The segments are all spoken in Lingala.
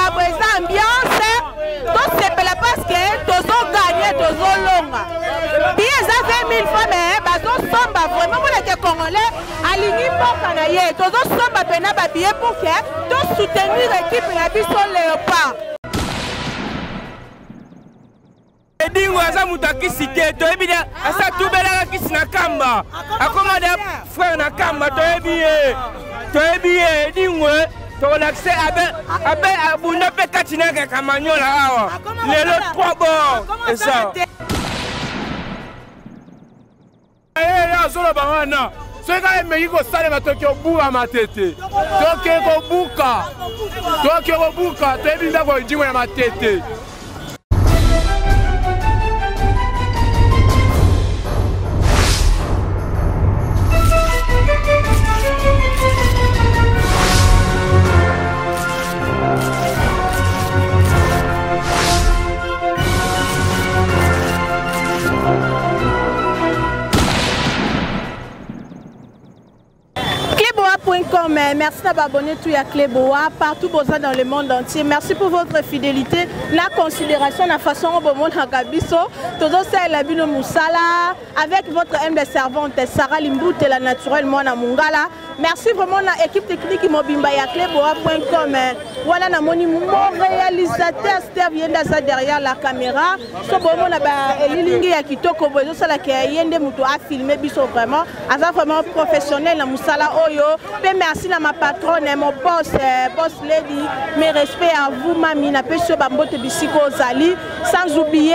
Tozosepela boye, eza ambiance, tosepela parce que tozoganye, tozolonga. Billet eza 20 000 francs, mais bazosomba vraiment. Mona ke congolais alingi mboka na ye, tozosomba mpena babillet pour que tosoutenir équipe na biso Léopard. Edingo aza moto ya kisi te, toyebi de asi atubelaka kisi na kamba, akoma de frère na kamba, toyebi ye, toyebi ye Edingo. Tokolakise abe abe abunda mpe kati na Kamanyola awa lelo 3 bord eza ye azoloba wana. Soki kaka emeki kosalema, toke kobuka Matete, toke kobuka, toke kobuka. Toyebi ndako Edingo ya Matete. Cleboa.com, merci d'avoir abonné tout à Cleboa, partout boza dans le monde entier. Merci pour votre fidélité, la considération, la façon dont vous biso. Tozosala bino mosala avec votre humble servante Sarah Limboute, la naturelle mwana Mungala. Merci vraiment na équipe technique mobimba ya Cleboa.com. Wana namoni mon réalisateur Steve Yenda za derrière la caméra. So bomona ba elilingi ya kitoko boye ezosala ke ye nde moto afilme biso vraiment. Aza vraiment professionnel na mosala oyo. Pe merci na ma patronne, mon boss, boss lady. Mes respects à vous mami, napesi yo bambote bisika ozali. Sans oublier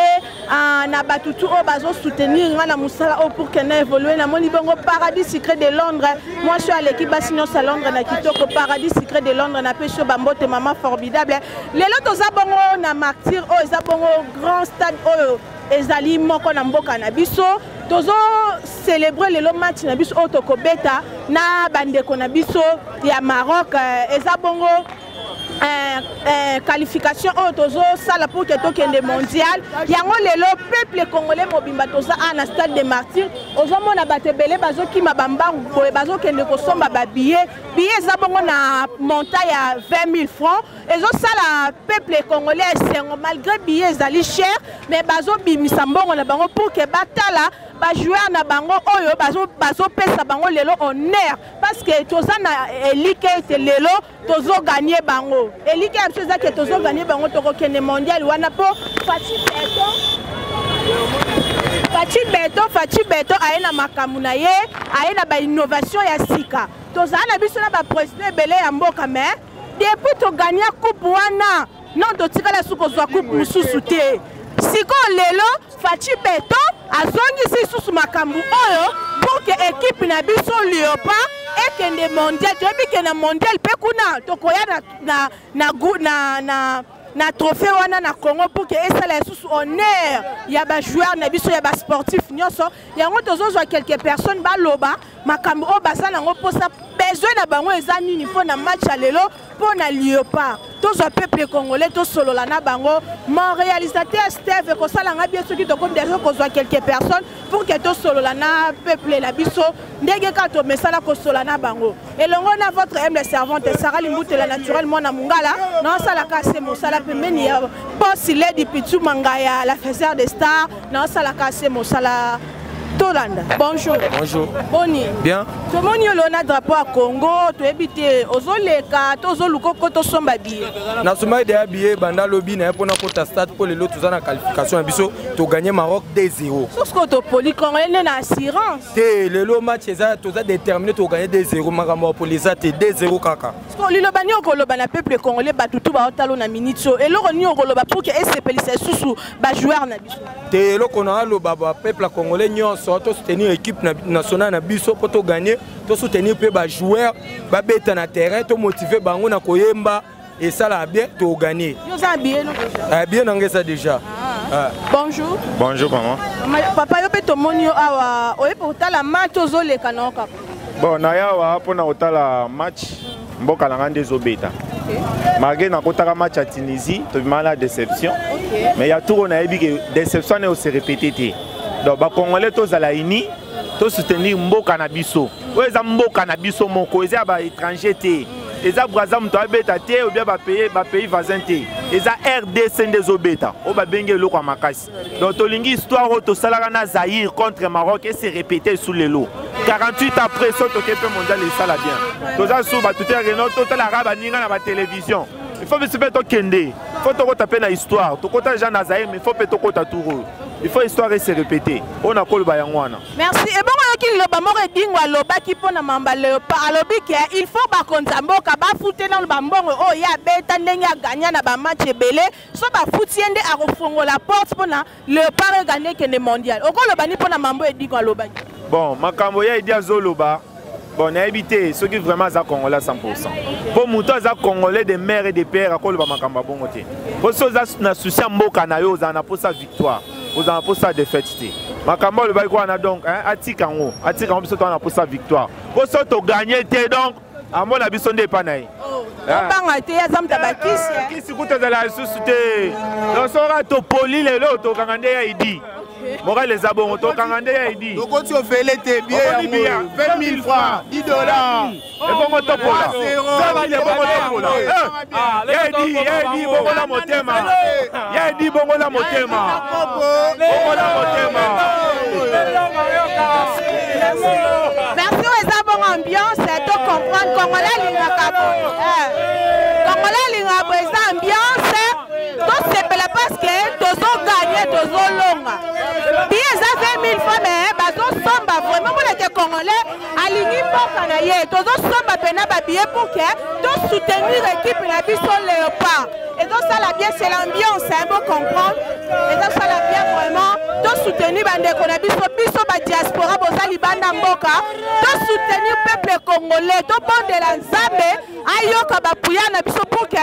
na batutu oyo bazosoutenir nga na mosala oyo pour que na évolue. Namoni bongo Paradis Secret de Londres, mwasi oyo aleki basi nyonso ya Londres na kitoko. Paradis Secret de Londres, napesi yo bambote mama formidable. Lelo toza bongo na Martyr oyo eza bongo grand stade oyo ezali moko na mboka na biso. Tozo célébrer lelo match na biso oyo tokobeta na bandeko na biso ya Maroc. Eza bongo qualification oyo tozosala pour que tokende mondial. Yango lelo peuple congolais mobimba toza awa na stade de Martyr. Ozomona bato ebele bazokima bambangu boye, bazokende kosomba babillet. Billet eza bongo na montant ya 20 000 francs. Ezosala peuple congolais esengo, malgré billet ezali cher, mais bazobimisa mbongo na bango pour que batala bajoueur na bango oyo bazopesa bango lelo honneur, parce que toza na elike ete lelo tozoganye bango. Elike ya biso eza ke tozoganye bango, tokokende mondial wana. Mpo Fatshi Beton, Fatshi Beton, Fatshi Beton aye na makambo na ye, aye na bainnovation ya sika. Tozala na biso na baprésident ebele ya mboka, mais depuis togania coupe wana, non, totikala su kozwa coupe mosusu te. Sikoyo lelo Fatshi Beton azongisi lisusu makambo oyo pour que équipe na biso Léopard ekende mondial. Toyebi ke na mondial mpe kuna tokoya na, na, na, na, na, na trophée wana na Congo, pour que esala lisusu honneur ya bajoueur na biso, ya basportif nyonso. Yango tozozwa quelques personnes baloba makambo oyo baza nango mposa, besoin na bango eza nini mpo na match ya lelo, mpo na Léopard. Tozwa peuple congolais, tosolola na bango. Mon réalisateur Steve, ekosala nga bien soki tokomi deja kozwa quelques personnes pour que tosolola na peuple na biso ndenge kaka tomesala kosolola na bango. Elongo na votre humble servante Sarah Limbutela, naturel mwana Mungala, naosalaka se mosala pembeni ya boss lady Pitu Mangaya, la faiseur de star. Naosalaka se mosala. Tolanda. Bonjour. Bonjour. Boni? Bien. Tomoni yo na drapeau ya Congo, toyebi te ozoleka to ozoluka oko tosomba billet. Nasombaki deya billet banda lobi na ye mpona kota stade, mpo lelo toza na qualification na biso, toganye Maroc 2-0. Soki topoli, congolais nde na assurance. Te, lelo match eza, toza déterminé, toganye 2-0. Makambo ya poli eza te, 2-0 kaka. Siko liloba nini okoloba na peuple congolais, bato tu baotalo na minute oyo? Eloko nini okoloba pour que esepelisa lisusu bajoueur na biso? Te, eloko na aloba, bapeuple congolais nyonso, tosoutenir équipe nationale na biso mpo toganye. Tosoutenir mpe bajoueur babeta na terrain, tomotive bango na koyemba, esalaka bien, toganye. Yo oza na billet no? Billet nanga eza déjà. Ah. Bonjour. Bonjour maman. Papa, yo mpe tomoni yo awa, oye kotala match, ozoleka na yo kaka? Bon, naya awa mpona kotala match. Mboka na ngai nde ezobeta. Malgré nakotaka match ya Tunisie, tobimaka na déception, mais ya tour oyo nayebi ke déception wana ose répété te. Donc bacongolais tozala uni, tosoutenir mboka na biso oyo eza mboka na biso moko, eza ya baétranger te. Eza Brazza moto abeta te ou bien bapays voisin te, eza RDC nde ezobeta oyo babengi eloko ya makasi. Donc tolingi histoire oyo tosalaka na Zaïre contre Maroc ese répété sous lelo 48 après so toke mpe mondial esala bien. Toza su bato te reno totalaka baninga na batélévision, il faut biso mpe tokende, faut tokota mpe na histoire. Tokota déjà na Zaïre, mais faut mpe tokota tour oyo, il faut histoire ese répété. Oyo nakoloba yango wana. Merci. Ebongo yoki liloba moko Edingo alobaki mpo na mamba Léopard, alobi ke il faut bakonza mboka bafute nano bambongo oyo ye abeta ndenge aganya na bamatch ebele. So bafuti ye nde akofongola porte mpo na Léopard eganye ekende mondial. Okoloba ni mpo na mambo Edingo alobaki? Bon, makambo ya Edi azoloba, bon, nayebi te soki vraiment aza congolais 100, mpo moto aza congolais de mère et de père akoloba makambo ya bongo te. Mpo so oza na souci ya mboka na yo, ozala na mposa victoire, ozala na mposa défaite te. Makambo alobaki wana, donc atika yango, atika yango. Biso toza na mposa victoire, mpo so toganye te, donc amona biso nde epa na ye. Obanga te, aza moto bakisi. Kisi kuta ezala lisusu te. Donc soka topoli lelo, tokanga nde ya Idi moral eza bongo, tokanga nde ya Idi. Tokoti ofele te, bien yango 20 000 francs, 10 $. Ebongo topola, ebongo topola. Ya Edi, ya Edi, bongola motema. Ya Edi, bongola motema, bongola motema. Merci. Oyo eza bongo ambiance, to comprendre congolais alingaka boye, congolais alingaka boye. Eza ambiance, tosepela parce que tozoganye, tozolonga. Billet eza 20 000 francs, mais bazosomba vraiment. Monake congolais alingi mboka na ye, tozosomba mpena babillet pour que tosoutenir équipe na biso Léopard. Ezosala bien, c'est l'ambiance, hein, bo comprendre, ezosala bien vraiment. Tosoutenir bandeko na biso, biso badiaspora boza libanda mboka, tosoutenir peuple congolais, tobondela Nzambe ayoka bapuya na biso pour que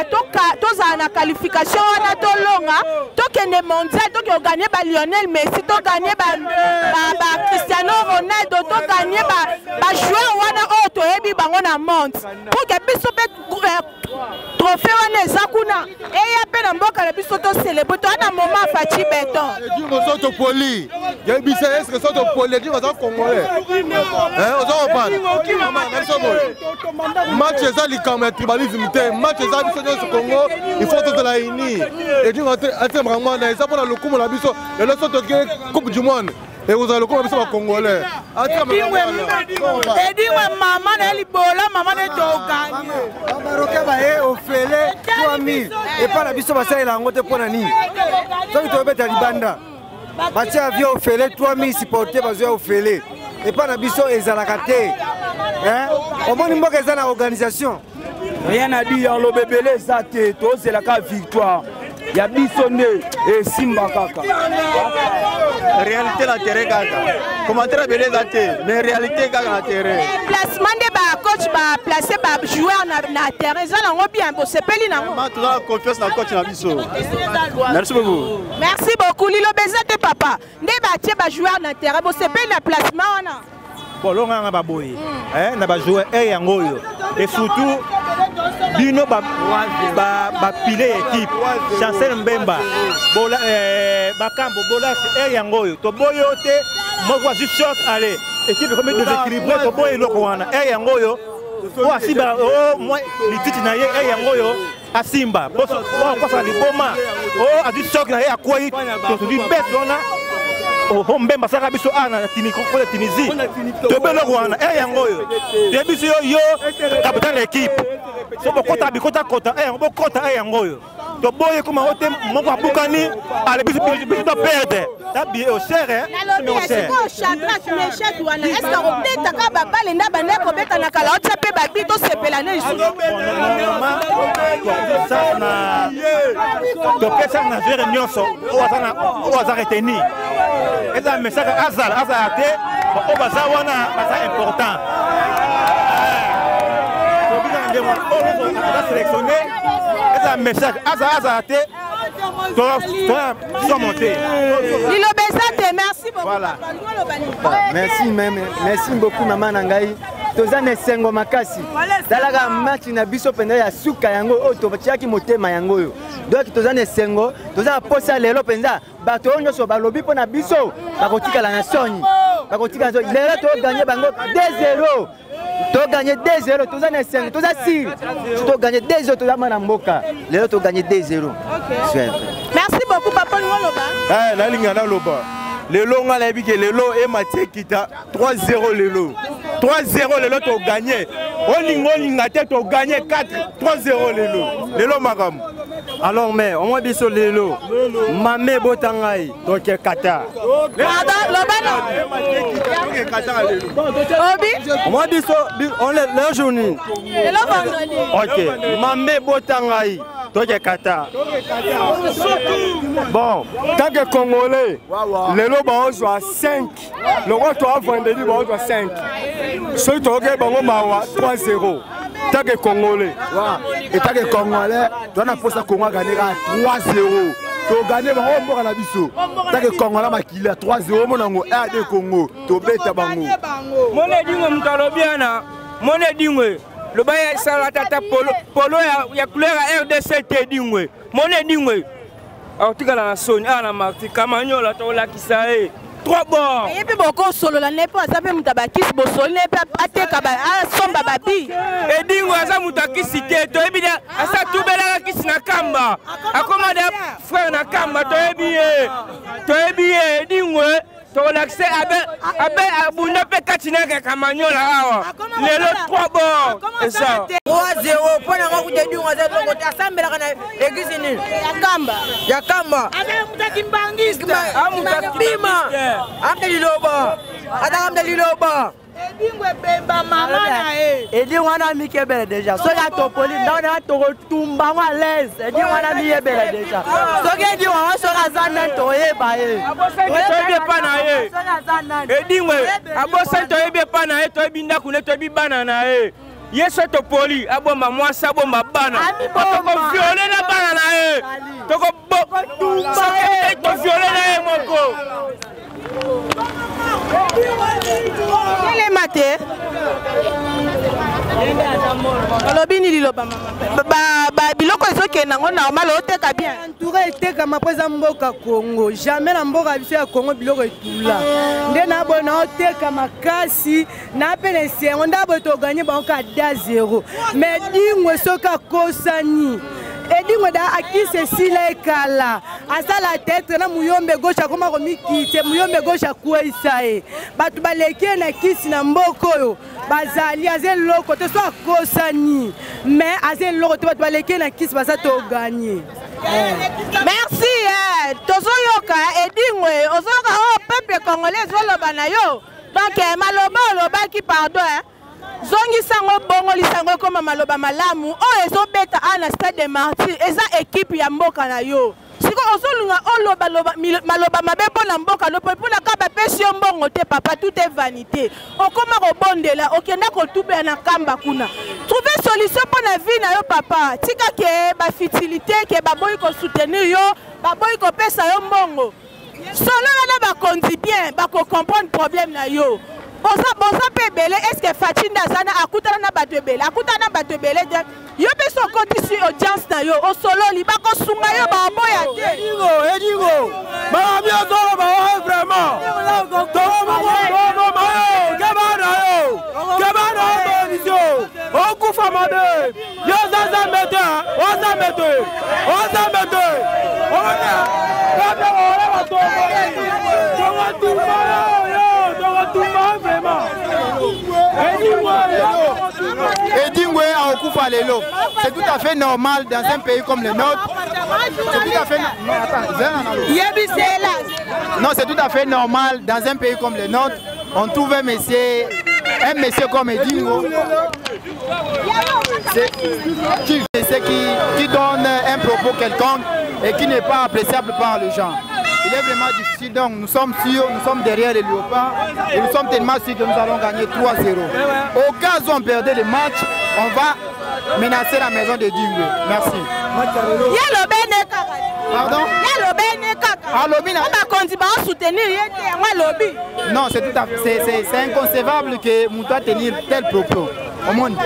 tozala na qualification wana, tolonga, tokende mondial, toke oganye ba Lionel Messi, toganye ba Cristiano Ronaldo, toganye bajoueur wana oyo toyebi bango na monde, pour que biso mpe trophée wana eza kuna eya mpe na mboka na biso, tocélébre. Toa na moment Fatshi Béton. Edingo, so topoli, yebisa eske so topoli, Edingo aza congolais, oza kopana na biso boye. Match eza likambo ya tribalisme te, match eza biso nyonso Congo, il faut tozala uni. Edingo atiamaka mwana, eza mpona lokumu na biso. Lelo so toke Coupe du monde, ekozala lokumu na biso bacongolais. Edingwe, mama na ye libola, mama na ye, toganye. Bamarocain baye ofele 3000, epai na biso basalela yango te. Mpo na nini? Soki toyobeta libanda, batia avion ofele 3000 supporter, bazwa ofele. Epai na biso ezalaka te. Omoni mboka eza na organisation. Rien à dire, loba ebele eza te, tozelaka victoire ya biso nde esimba kaka. Réalité na terrain kaka, commentaire ebele eza te, mais réalité kaka na terrain. Placement nde bacoach baplace bajoueur na terrain eza nango bien, bosepeli nango? Toza na confiance na coach na biso. Merci beaucoup. Merci beaucoup. Liloba eza te, papa. Nde batie bajoueur na terrain, bosepeli na placement wana? Bon, longa yanga baboye na bajoueur e yango oyo, et surtout bino bapile ya équipe, Chancel Mbemba, Bakambo, Bolasi e yango oyo, toboyi oyo te. Moko azwi shot, ale équipe ekomi déséquilibré. Toboyi eloko wana. E yango oyo, oyo asimba lititi na ye, e yango oyo asimba akwasaka liboma, oyo azwi choc na ye, akwei, tozwi bese wana. O Mbemba asalaka biso awa na ya Tunisie, toyebi eloko wana. E yango oyo, toyebi biso yo, yo capitaine ya équipe, so bokota bikotakota e yango, bokota e yango oyo. Toboyi ekoma o te moko abukani, ale biso biso toperdre ta billet au cher. Nalobi sikoyo, Shadrack Meshak wana, est ce que akobetaka babale nda banda kobeta na kala, otya mpe babi, tosepela ne lisusu? Topesa na joueur nyonso oyo aza retenu, eza message, azala azala te, oyo baza wana baza important. Tobika ndenge wana, oyo aza sélectionné, eza message, azala azala te, somo te. Liloba eza te. Merci beaucoup. Voilà. Merci même, merci beaucoup mama na ngai. Toza na esengo makasi. Talaka match na biso mpenza ya suka yango oyo totiaki motema yango oyo. Donc toza na esengo, toza na posa lelo mpenza. Bato oyo nyonso balobi mpo na biso bakotikala na soni, bakotikala na soni. Lelo toganye bango 2-0. Toganye 2-0, toza na esengo, toza sire. Toganye 2-0, toza mwana mboka. Lelo toganye 2-0. Merci beaucoup papa, olingo oloba? Eh, nalinga naloba lelo nga nayebi ke lelo emati ekita 3-0 lelo, 3-0 lelo toganye. Olinga olinga te, toganye 4 3-0 lelo, lelo makambo. Alors mais omoi biso lelo mame ebota ngai toke Qatar. Pardon, loba no. Obi? Omoi biso lelo jour nini? Lelo vendredi. Ok, mame ebota ngai toke Qatar. Bon, tant que Congolais, lelo baozwa 5 lokwa toa vendredi, baozwa 5 soki toyoki bango mawa 3-0 tant que Congolais. En tant que Congolais, toza na mposa Congo agane kaka 3-0, togane bango mboka na biso. Tant que Congolais, makili ya 3-0, omona yango RD Congo tobeta bango. Mona Edingwe, moto alobi wana, mona Edingwe, loba esala tata polo, polo ya couleur ya RDC te. Edingwe, mona Edingwe akotikala na soni awa na marti Kamanyola, tolakisa ye trois bords. Ye mpe bokosolola ne mpo aza mpe moto abakisi, bosoli ne mpe ateka, asomba babi. Edingwe aza moto akisi te, toyebi asa tubelaka kisi na Kamba, akoma de frère na Kamba, toyebi ye, toyebi ye. Edingwe tokolakisa abe abe abunda mpe kati na Kamanyola awa lelo, trois bords eza. 3-0 mpo na nga kuta. Edingwe aza eloko te, asambelaka na église nini? Ya Kamba. Ya Kamba. Bima ake liloba, ataka mta liloba. Edingwe ebemba mama na ye. Edingwe wana mikebele déjà, soki atopoli ndako na tokotumba ngo à l'aise. Edingwe wana miyebele déjà, soki Edingwe wango soki aza nani, toyeba ye. Toyebi epa na ye. Edingwe abosani, toyebi epa na ye, toyebi ndako ne, toyebi bana na ye. Ye so topoli, abomba mwasi, abomba bana, tokoviole na bana na ye, soki toviole na ye moko. Telema te, olobi nini? Liloba mama, biloko ezokende yango normal, oteka bien? Entouré etekama mpo eza mboka Congo. Jamais na mboka biso ya Congo biloko etula nde na boye na oteka makasi na mpe na esengo nde boye toganye bango ka da 0. Mais Dingwe soki akosani, Edingwe da akisi esila ekala, asala théâtre na Muyombe Gauche, akoma komikite Muyombe Gauche, akweyisa ye. Bato baleki ye na kisi na mboka oyo bazali, aza eloko te. So akosani, mais aza eloko te, bato baleki ye na kisi baza, toganye. Merci eh. Tozoyoka Edingwe, ozoyoka oyo peuple congolais ezoloba na yo. Donc eh, maloba olobaki, pardon eh. Zongisa yango, bongolisa yango ekóma maloba malamu. Oyo ezobeta awa na Stade de Martyr eza équipe ya mboka na yo. Sikoyo ozolinga olobaloba maloba mabe mpo na mboka no, mpona kaka bapesi yo mbongo te. Papa, tout est vanité. Okóma kobondela, okenda kotubela na Kamba kuna. Trouve solution mpo na vie na yo papa. Tika ke bafutilité, ke baboyi kosoutenir yo, baboyi kopesa yo mbongo. Solola na bakonzi bien, bakocomprendre problème na yo. Boza, boza mpe ebele. Est-ce Fatshi nde aza na akutana na bato ebele? Akutana na bato ebele te. Yo mpe so okotisi audience na yo, osololi, bakosunga yo, baboya te. Edingo, Edingo, makambo ozoloba oyo vraiment tokoboma yo. Keba na yo, keba na yo, position okufa mabe. Yo oza Nzambe te, oza te, oza te. Tokotumba yo, tokotumba vraiment. Edingwe akokufa lelo, c'est tout à fait normal dans un pays comme le nôtre. C'est tout à fait, non, attends. Non, c'est tout à fait normal dans un pays comme le nôtre, on trouve un monsieur comme Edingo, c'est qui, qui donne un propos quelconque et qui n'est pas appréciable par les gens. Il est vraiment difficile, donc nous sommes sûrs, nous sommes derrière les Léopards et nous sommes tellement sûrs que nous allons gagner 3-0. Au cas où on perdait le match, on va menacer la maison de Dingwe. Merci. Pardon? Alobi bakonzi baosoutenir ye te, yango alobi. Non, c'est tout à fait, c'est inconcevable que moto a tenir tel propos. Omoni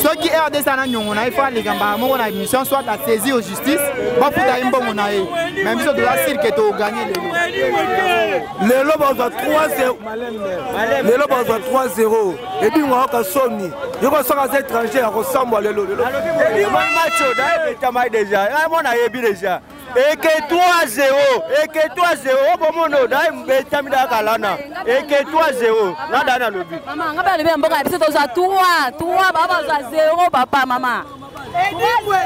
soki RDC ana nyongo na ye fo aleka mbala moko na émission soit asaisir justice bafuta ye mbongo na ye, mais biso toza sûr ke toganye lelo. Lelo bazwa 3 lelo bazwa 3-0. Edingo ayoka soni yoko soki aza étranger akosambwa lelo lelo. Match oyo ebetama déjà, mona ayebi déjà eke 3-0, eke 3-0. Obomono da betami da kalana eke 3-0 na da nalobi. Mama, nga balobi ya mboka na biso tozwa 3 3, baba bazwa 0. Papa, mama. Edingwe,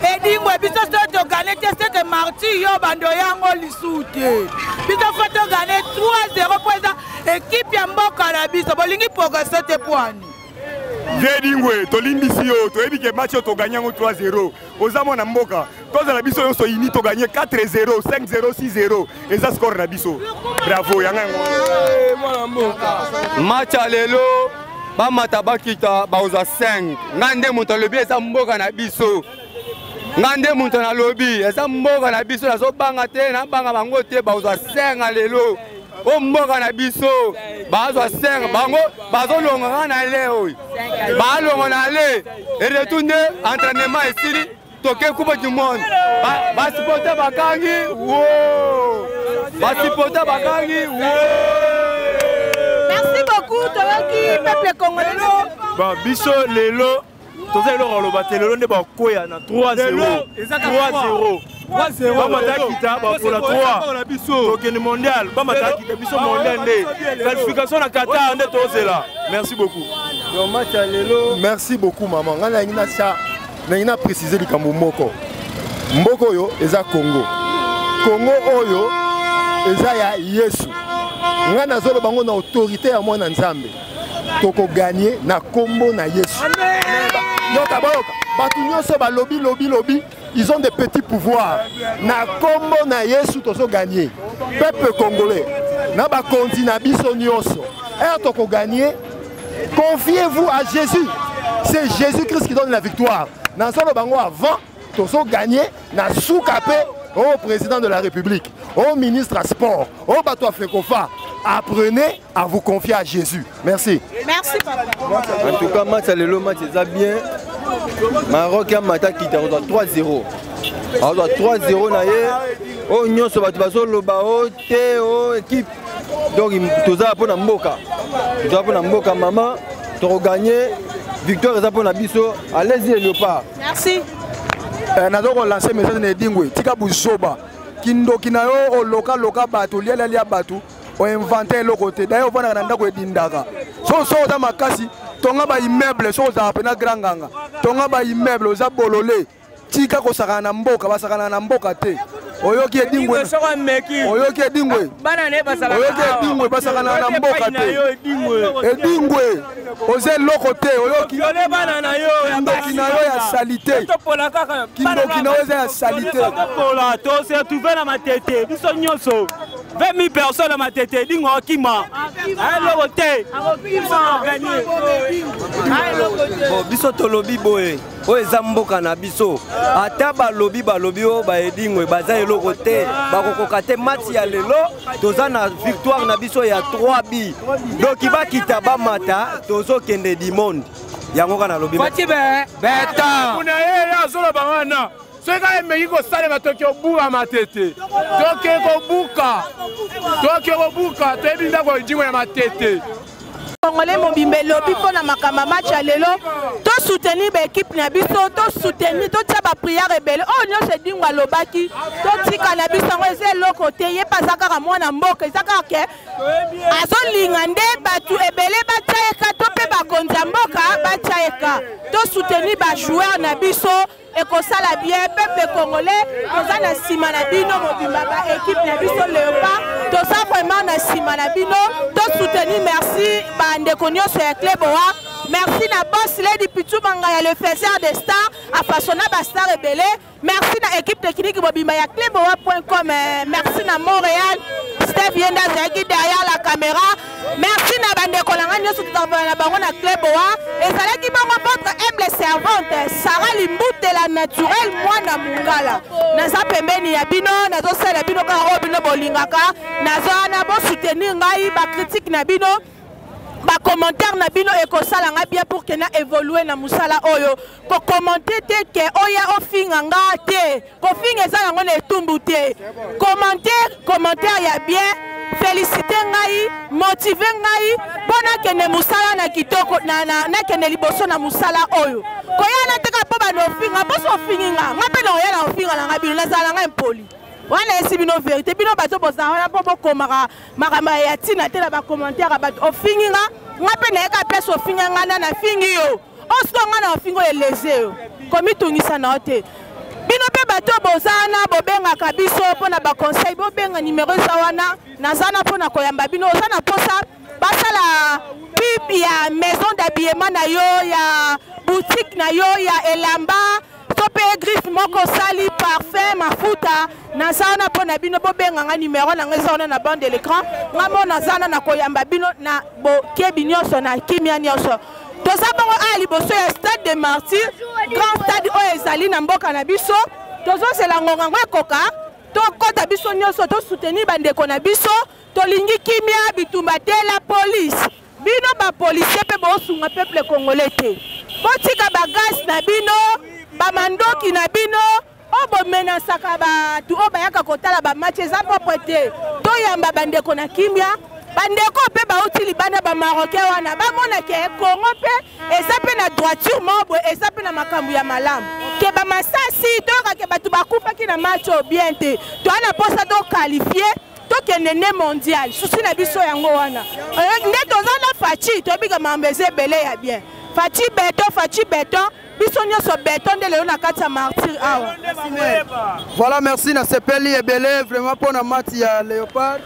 Edingwe, biso so togane te seke marti yo bando yango lisu te. Biso fo togane 3-0 mpo eza ekipe ya mboka na biso. Bolingi progression te pwani. Vie Dingwe, tolimbisi yo, toyebi ke match oyo toganye yango 3-0. Oza mwana mboka, tozala biso nyonso ini, toganye 4-0, 5-0, 6-0, eza score na biso. Bravo, yanga yango. Mwana mboka. Match ya lelo, bamata bakita, bakozwa 5. Ngai nde moto alobi, eza mboka na biso. Ngai nde moto nalobi, eza mboka na biso, nazobanga te, nabanga bango te, bakozwa 5 lelo. O mboka na biso bazwa 5, bango bazolonga kaka na le oyo balonga na le eretour nde entraînement esili, toke Coupe du monde. Basupporter bakangi wo, basupporter bakangi wo. Merci beaucoup, toyoki peuple congolais. Bon, biso lelo toza eloko aloba te. Lelo nde bakoya na 3-0, 3-0. Bamata kita, bakola 3, tokende mondial. Bamata kita, biso mondial nde qualification na Qatar nde tozela. Merci beaucoup. Match ya lelo. Merci beaucoup, mama. Ngai nalingi natya, nalingi na précise likambo moko. Mboka oyo eza Congo, Congo oyo eza ya Yesu. Ngai nazoloba ngo na autorité ya mwana Nzambe, tokoganye na nkombo na Yesu. Yoka, bayoka, bato nyonso balobi lobi lobi, ils ont des petits pouvoirs. Na nkombo na Yesu tozoganye. Peuple congolais na bakonzi na biso nyonso, ere tokoganye, confiez-vous à Jésus. C'est Jésus-Christ qui donne la victoire. Nazoloba bango avant tozoganye, na suka mpe au président de la République, au ministre à sport, au bato ya Fecofa, apprenez à vous confier à Jésus. Merci. Merci, papa. En tout cas, match ya lelo, match eza bien. Maroc amata kita, akozwa 3-0, akozwa 3-0 na ye. Oyo nyonso bato bazoloba o te o équipe, donc tozala mpo na mboka, tozala mpo na mboka mama, tokoganye. Victoire eza mpo na biso. Allez-y les Léopards. Merci. Naza kolancer message na Edingwe: tika buzoba, kindoki na yo, olokaloka bato, olialialia bato, oinvente eloko te. Daye ovandaka na ndako edindaka. So so oza makasi, tonga baimmeuble. So ozala mpena grand nganga, tonga baimmeuble. Oza bolole, tika kosakana na mboka, basakana na mboka te. Oyoki Edingwe? Oyoki Edingwe? Oyoki Edingwe? Basakana na mboka te. Edingwe, oza eloko te. Oyoki? Kindoki na yo ya saleté, kindoki na yo eza ya saleté. Topola, tose retrouve na Matete, biso nyonso 20 000 personnes na Matete. Edingo akima, eloko te. Bon, biso tolobi boye, oyo eza mboka na biso. Ata balobi balobi oyo baedingwe baza eloko te, bakokoka te. Match ya lelo toza na victoire na biso ya 3 bi. Donc bakita bamata, tozokende du monde. Yango kaka nalobi. Beta kuna ye azoloba wana, soki kaka emeki kosalema, toki obuka Matete, toke kobuka, toke kobuka. Toyebi ndako Edingo ya Matete. Congolais mobimba elobi mpo na makambo ya match ya lelo: tosoutenir baekipe na biso, tosoutenir, totia baprière ebele. Oyo nyonso Edingo alobaki, totika na biso yango, eza eloko te. Ye mpe aza kaka mwana mboka, eza kaka ke azolinga nde bato ebele batia ye ka, to mpe bakonzi ya mboka batia ye ka. Tosoutenir bajoueur na biso, ekosala bien. Peuple congolais, toza na nsima na bino mobimba. Baekipe na biso Léopard, toza vraiment na nsima na bino, tosoutenir. Merci bandeko nyonso ya Cleboa. Merci na boss Lady Pitu Mangaya, le faiseur de star, afaçonna bastar ebele. Merci na équipe technique mobimba ya cleboa.com. Merci na Montréal, Steve Yenda azalaki derrière la caméra. Merci na bandeko na ngai nyonso totavana na bango na Cleboa. Ezalaki bongo votre humble servante Sara Limbutela naturel, mwana mongala. Naza pembeni ya bino, nazosala bino kaka oyo bino bolingaka. Naza wana, bosoutenir ngai, bacritique na bino, bacommentaire. Bacommentaire na bino ekosala nga bien pour ke na évolue na mosala oyo. Kokommente te ke oya ofinga nga te, kofinga eza yango na etumbu te. Commentaire, commentaire ya bien, félicité ngai, motive ngai mpo nakende mosala na kitoko, nakende liboso na mosala oyo. Koya na teka mpo bando ofinga, mpo so ofingi nga, nga mpe nakoya na ofinga na nga bino, nazala na ngai mpoli. Wana esi bino verité, bino bato bozala wana mpo bokomaka makambo ya ntina te na bacommentaire ya bato. Ofingi nga, nga mpe nayeka place ofinga nga na nafingi yo. Osiko nga na ofingi oyo eleze yo, komitungisa na yo te. Bino mpe bato boza wana bobengaka biso mpo na baconseil, bobenga nimero eza wana, naza na mpo na koyamba bino. Oza na mposa basala pub ya maison d'habillement na yo, ya boutique na yo, ya elamba to mpe griffe moko osali, parfum, mafuta, naza wana mpo na bino. Bobenga nga, nimero na nga eza wana na bande de l'écran. Nga mo naza wana na koyamba bino na bokebi nyonso, na kimia nyonso. Toza bongo awa liboso ya stade de Martyr, grand stade oyo ezali na mboka na biso. Tozozela ngonga yango ekoka, tokɔta biso nyonso, tosoutenir bandeko na biso. Tolingi kimia, bitumba te. La police, bino bapolisier mpe bosunga peuple congolais te. Botika bagaz na bino, bamandoki na bino oyo bomenasaka bato oyo bayaka kotala bamatch, eza propre te. Toyamba bandeko na kimia, bandeko mpe bauti libanda, bamarocain wana bamona ke Congo mpe eza mpe na droiture moko boye, eza mpe na makambo ya malamu ke bamasasi toyoka ke bato bakufaki na match oyo bien te. Toya na mposa toqualifie, tokende nde mondial, susi na biso yango wana. Nde toza na Faci, toyebi ke makambo eza ebele ya bien. Faci beton, Faci beton, biso nyonso beton nde lelo na kati ya Martyr awa. Voilà, merci na sepeli ebele vraiment mpona match ya Léopard.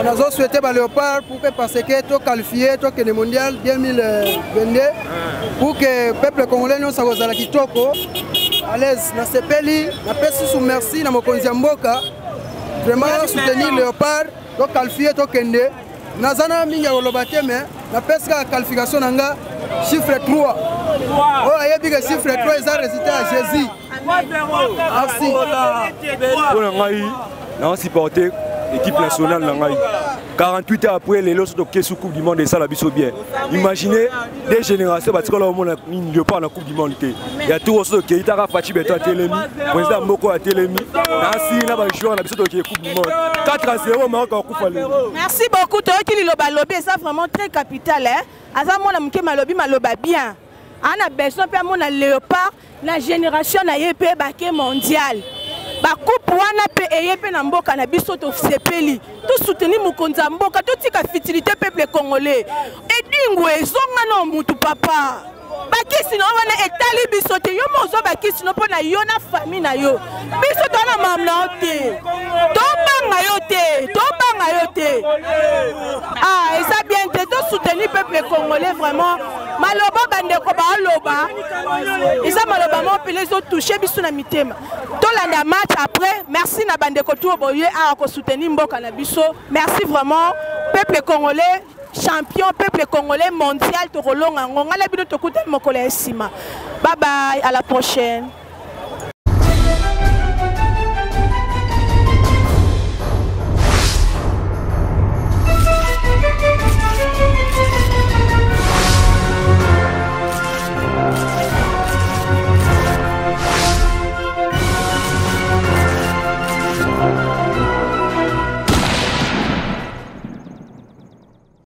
Nazo souhaiter ba Léopard pour que, parce que to qualifié, tokende mondial 2022, pour que peuple congolais nyonso akozala kitoko à l'aise. Nasepeli, napesi susu merci na mokonzi ya mboka, vraiment soutenir Léopard, to qualifié, tokende. Naza na mingi ya koloba te, mais napesi kaka qualification na nga chiffre 3. Oyo ayebi ke chiffre 3 eza résultat ya Jésus. Merci. Mpo na ngai, naosupporte équipe nationale na ngai. 48 ans après, lelo so tokei Coupe du monde, esala biso bien. Imaginez des générations batikala omona nini, Léopard na Coupe du monde te. Ya tour so tokei, taka Faci Beto atelemi, président moko atelemi, nasili na bajoueur na biso, tokei Coupe du monde 4 à 0, Maroc akufa lelo. Merci beaucoup. Toyoki liloba lobi, eza vraiment très capital, hein? Aza mwana moke, malobi maloba bien. Ana besoin mpe amona Léopard na génération na ye mpe bake mondial, bakupe wana mpe eye mpe na mboka na biso. Tosepeli, tosoutenir mokonzi ya mboka, totika futilité. Peuple congolais, edingo ezonga na mutu papa. Bakisi na yo wana etali biso te. Yo mo ozwa bakisi no mpo na yo na famille na yo. Biso toza na mamu na yo te, tobanga yo te, tobanga yo te. Ah, eza bien te. Tosoutenir peuple congolais vraiment. Maloba bandeko baoloba eza maloba moko mpela ezotouche biso na mitema. Tolanda match après. Merci na bandeko tu boye awa kosoutenir mboka na biso. Merci vraiment, peuple congolais champion, peuple congolais mondial. Tokolonga yango, ngai na bino tokutani mokolo ya nsima. Bye bye, à la prochaine.